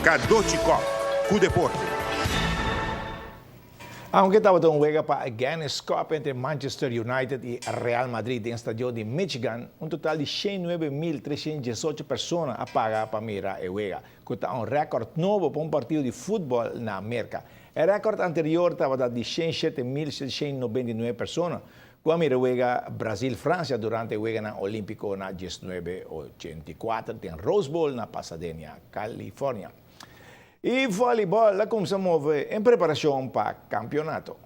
Cadochi Kock, cu deporte. Aunke tabata un wega pa Guinness Cup entre Manchester United y Real Madrid den stadion di Michigan, un total di 109.318 persona a paga pa mira e wega, cu ta un record nobo pa un partido di futbol na Amerika. E record anterior tabata di 107.799 persona, cu a mira wega Brasil-Francia durante wega olimpico na 1984 den Rose Bowl na Pasadena, California. Y voleibol a cuminsa move den preparacion pa campeonato.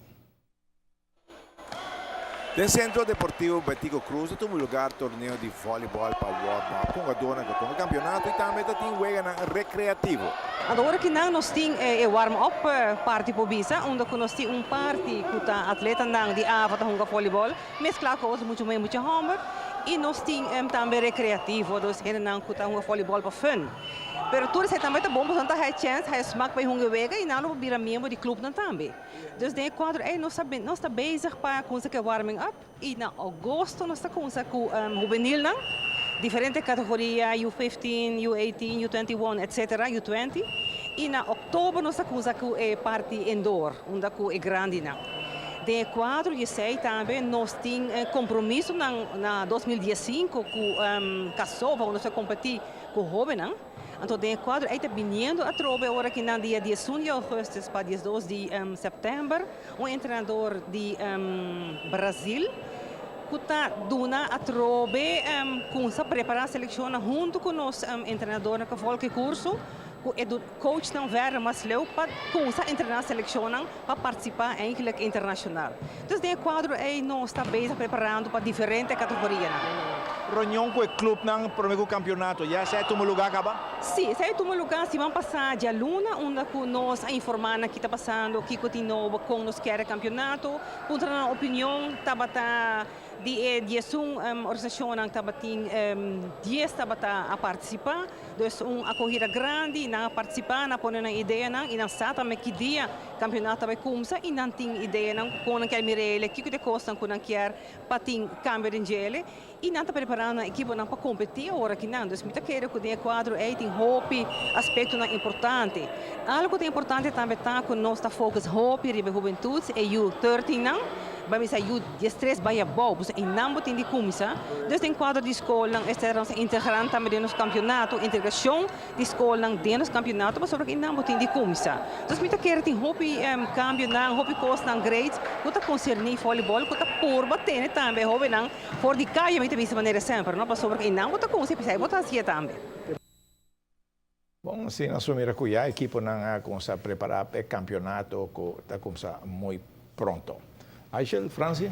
Den Centro Deportivo Betico Croes a tuma luga torneo di voleibol pa warm-up cu hungadornan cu campeonato y tambe tin wega recreativo. Awor cu nos tin e warm-up parti por bisa, unda cu nos tin un parti cu ta atletanan di AVA ta hunga voleibol, mescla cu otro mucho mas mucho homber, y nos tin tambe recreativo, dus hendenan cu ta hunga voleibol pa fun. Pero tur esey tambe ta bon, pasobra haya chance, haya smaak pa hunga wega y nan bira miembro di club nan tambe. Dus den cuadro ey nos ta bezig pa cuminsa cu warming up y na augustus nos ta cuminsa cu juvenil nan, diferente categoria, U15, U18, U21, etc., U20. Y na october nos ta cuminsa cu e parti indoor, unda cu e grandi nan. Den cuadro di esey tambe nos tin compromiso na 2015 cu Casova, unda nos ta competi cu hobennan. Anto, den cuadro, ey ta biniendo atrobe awor aki na dia 11 di augustus pa 12 di september, un entrenador di Brasil, cu ta duna atrobe cuminsa prepara e seleccion hunto cu nos entrenador cu volg curso, cu coach nan verder mas leu pa cuminsa entrena e seleccion pa participa eigenlijk internacional. Dus den cuadro ey nos ta bezig preparando pa diferente categoria. Reunion cu e club nan prome campeonato, ya esey a tuma luga caba? Si, esey a tuma luga siman pasa dialuna, unda cu nos a informa kico ta pasando, kico tin nobo, con nos kier campeonato, puntra nan opinion, tabata di 11 organisacion tabatin 10 tabata a participa, dus un acogida grandi, nan a participa, nan a pone nan idea nan, y nan sa tambe ki dia campeonato ta bay cuminsa y nan tin idea nan con nan kier mira, kico ta cos cu nan kier pa tin cambio den dje, y nan ta preparando e ekipo nan pa competi awor aki nan. Dus mi ta kere cu den cuadro ey tin hopi aspecto nan importante. Algo cu ta importante tambe ta cu nos ta focus hopi riba hubentud e U13 nan, bay mi U13 bay abou, dus ey nan bo tin di cuminsa. Dus den cuadro di scol nan esta nos integrando tambe den nos campeonato, integracion di scol nan den nos campeonato, pasobra ey nan bo tin di cuminsa. Dus mi ta kere tin hopi cambio nan, hopi cos nan great, cu ta concerni voleibol, cu ta purba tene tambe hobennan for di caya, mi ta bisa manera semper, no? Pasobra ey nan bo ta cuminsa, y bo ta haci tambe. Bon, si, nos mira cu ya ekipo nan a cuminsa prepara pa e campeonato cu ta cuminsa muy pronto. Aishel, Francia?